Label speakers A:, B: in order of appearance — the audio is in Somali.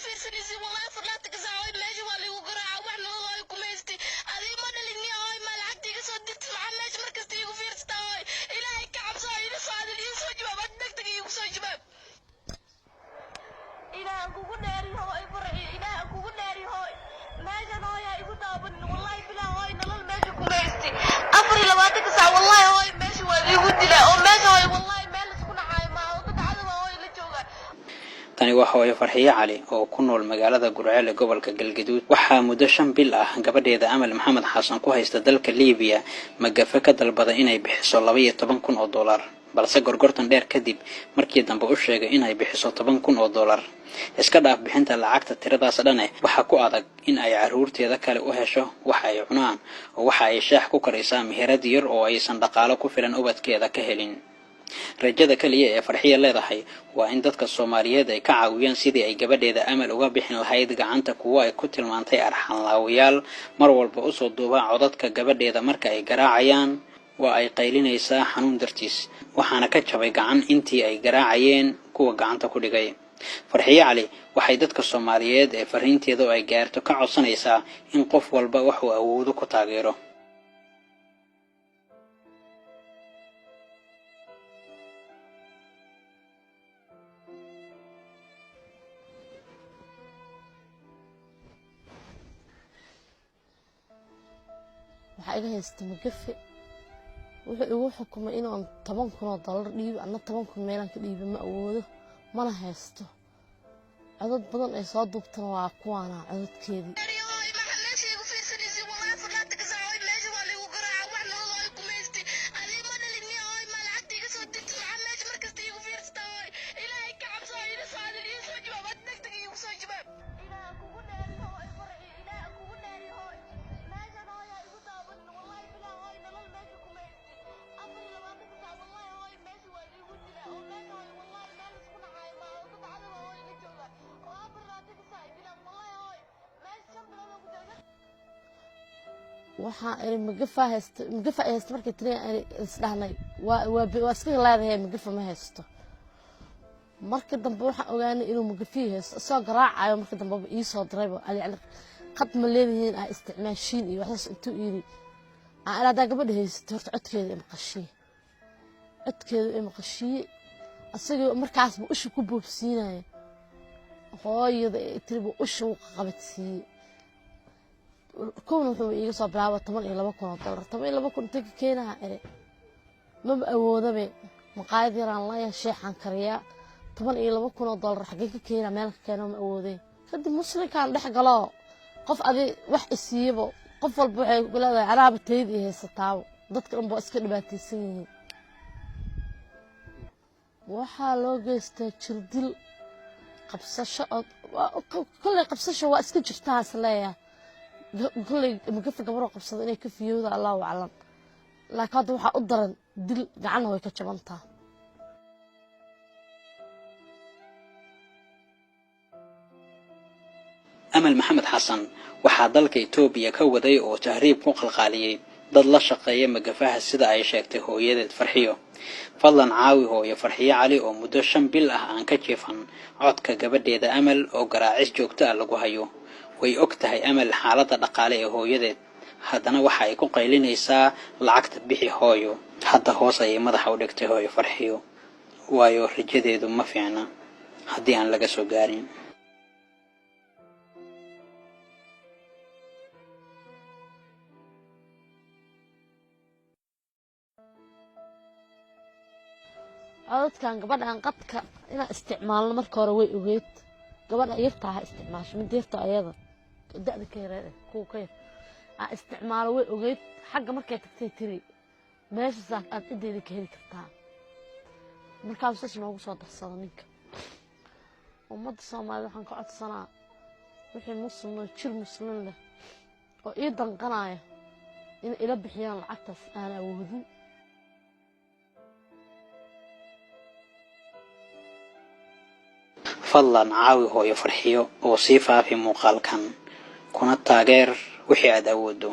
A: Fiirsanaysi wallahi 24-ka saac, hooy, meesha waa liigu garaaca. Wax nolol, hooy, kuma haysti. Adii ma dhalin miya, hooy? Ma lacagta iga soo dirtid? Maxaa meesha markasta iigu fiirsataa, hooy? Ilaahay ka cabso, iila soo hadal, ii soo jawaab, ad degdeg iigu soo jawaab. Ilaahan kugu dheeri, hooy Farxiyo, Ilaahan kugu dheeri, hooy. Meeshan, hooy, ha igu daabanin. Wallahi bilaa, hooy, nolol meesha kuma haysti. 24-ka saac, wallahi, hooy, meesha waa liigu dilaa oo meesha, hooy, wallahi meel isku nacaayo maaha oo dad cadowa, hooy, la jooga.
B: Tani waa hooyo Farxiyo Cali oo ku nool magaalada Gurceel ee gobolka Galgaduud. Waxaa muddo 5 bil ah gabadheeda Amal Maxamed Xasan ku haysta dalka Liibiya magafe ka dalbada inay bixiso 12,000 oo dollar, balse gorgortan dheer kadib markii dambe u sheegay inay bixiso 10,000 oo dollar. Iska dhaaf bixinta lacagta tiradaas dhane, waxaa ku adag in ay carruurteeda kale u hesho waxa ay cunaan, oo waxa ay shaax ku karaysaa meherad yar oo aysan dhaqaalo ku filan ubadkeeda ka helin. Rajada kaliya ee Farxiya leedahay waa in dadka Soomaaliyeed ay ka caawiyaan sidii ay gabadheeda Amal uga bixin lahayd gacanta kuwo ay ku tilmaantay arxanlaawayaal mar walba usoo duuba codadka gabadheeda marka ay garaacayaan. Waa ay qaylinaysaa xanuun dartiis, waxaana ka jabay gacan intii ay garaacayeen kuwa gacanta ku dhigay. Farxiye Cali waxay dadka Soomaaliyeed ee fariinteeda oo ay gaarto ka codsanaysaa in qof walba waxuu awoodo ku taageero.
C: Waxaa iga haysta magafe. Wuxuu igu xukumay inaan 10,000 oo dollar dhiibo. Anna 10,000 meelaan ka dhiibo ma awoodo, mana haysto. Codad badan ay soo duubtana waa kuwaana codadkeedii.
A: Hooy, maxaa meesha igu fiirsanaysi? Wallahi 24-ka saac, hooy, meesha waa liigu garaaca. Wax nolol, hooy, kuma haysti. Adii ma dhalin miya, hooy? Ma lacagta iga soo dirtid? Maxaa meesha markasta iigu fiirsataa, hooy? Ilaahay ka cabso, iila soo hadal, ii soo jawaab, ad degdeg iigu soo jawaab. Ilaahan kugu dheeri, hooy Farxiyo, Ilaahan kugu dheeri, hooy. Meeshan, hooy, ha igu daabanin. Wallahi bilaa, hooy, nolol meesha kuma haysti. 24-ka saac, wallahi, hooy, meesha waa liigu dilaa oo meesha, hooy, wallahi meel isku nacaayo maaha oo dad cadowa, hooy, la jooga oo 24-ka saac ay dilaan. Wallahi, hooy, meesha 5 bilood oo ku jooga.
C: Waxaa iri magafa haysta, magafa ay haysta. Markay tiri isdhahnay waa iska leedahay, magafa ma haysto. Marka dambe waxaan ogaanay inuu magafihii haysto, isagoo garaacayo. Marka dambeba iisoo dirayba, yani qad ma leedihiin aa isticmaashiin iyo waxsaas intuu yiri aan haddaa gabadha haysato, horta codkeeda imaqashiye, codkeeda imaqashiye. Asagoo markaasba usha ku boobsiinaya hooyada ee tiriba usha uu qabadsiiyey. Kowna wuxuu iiga soo bilaaba 12,000 oo dollar. 12,000 intee ka keenaha ere? Maba awoodabe. Maqaayad yaraan leeyahay, sheexaan kariyaa. 12,000 oo dollar xaggee ka keena? Meel ka keeno ma awoodeen. Kadib muslimkaan dhex galo, qof adi wax isiiyabo, qof walba waxay leedahay anaaba tayda i haysataabo. Dadka dhan ba iska dhibaataysan yihiin. Waxaa loo geystaa jirdil, qabsasho. Kolley qabsasho waa iska jirtaas leeyahay. Kolley magafa gabaroo qabsada inay ka fiyooda, Allahu aclam, laakiin hadda waxaa u daran dil, gacanna way ka jabantaa.
B: Amal Maxamed Xasan waxaa dalka Itoobiya ka waday oo tahriib ku qalqaaliyey dad la shaqeeya magafaha, sida ay sheegtay hooyadeed Farxiyo. Fadlan caawi hooyo Farxiyo Cali oo muddo 5 bil ah aan ka jiifan codka gabadheeda Amal oo garaacis joogto ah lagu hayo. Way og tahay Amal xaaladda dhaqaale ee hooyadeed, haddana waxa ay ku qaylinaysaa lacagta bixi, hooyo. Hadda hoos ayay madaxa u dhigtay hooyo Farxiyo, waayo rajadeedu ma fiicna haddii aan laga soo gaarin.
C: Codadkan gabadhan qadka inaan isticmaalno marka hore way ogeed. Gabadha yartaa ha isticmaasho, mid yarta ayada da'da ka yareed, kuwa ka yar aa isticmaalo, way ogeyd. Xagga markay tagtay tiri meeshaas aad cideeda ka heli kartaa. Markaasuu saas noogu soo darsada ninka. Ummadda Soomaalida waxaan ka codsanaa wixii muslim oo jir muslim leh oo ii danqanaya in ila bixiyaan lacagtaas aan awoodin.
B: Fadlan caawi hooyo Farxiyo oo sii faafi muuqaalkan, kuna taageer wixii aad awooddo.